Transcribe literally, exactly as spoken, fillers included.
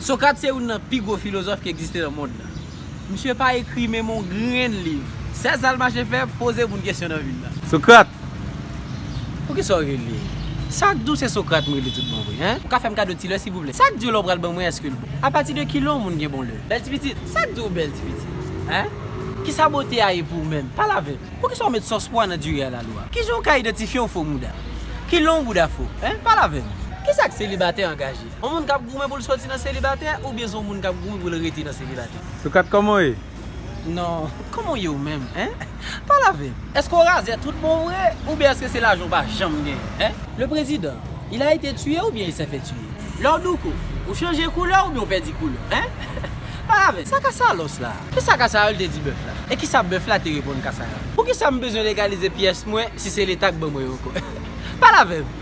Sokrat se youn nan pi gwo filozòf ki egziste nan mond lan. Misye pa ekri menm yon grenn liv. Sèl sa l mache fè, poze moun kesyon nan vil la. Sokrat! Poukisa w rele? Sa k di w se Sokrat m rele tout bon vre, en? Ou ka fè m kado ti lè, silvouplè? Sa k di w lè w pral ban mwen, èske l bon? Apati de kilè yon moun gen bon lè? Bèl ti pitit, sa k di w bèl ti pitit? En? Kisa bote a ye pou w menm? Pale avè m. Poukisa w met sòs pwa nan diri a la lwa? Kijan w ka idantifye yon fo mouda? Kilè yon bouda fo? En? Pale avè m. Kisa k selibatè angaje? Yon moun k ap goumen pou l soti nan selibatè oubyen se yon moun k ap goumen pou l rete nan selibatè? Sokrat, kòman w ye? Non, kòman w ye w menm, en? Pale avè m. Èske w razè tout bon vre oubyen èske se lajan w pa janm genyen, en? Le président, il a été tué ou bien il s'est fait tuer? Lè w douko, ou chanje koulè oubyen w pèdi koulè, en? Pale avè m. Sa ka sa lòs la? Kisa ka sa yo l te di bèf la? E kisa bèf la te reponn ka sa yo? Poukisa m bezwen legalize pyès mwen si se leta k ban mwen yo ankò? Pale avè m.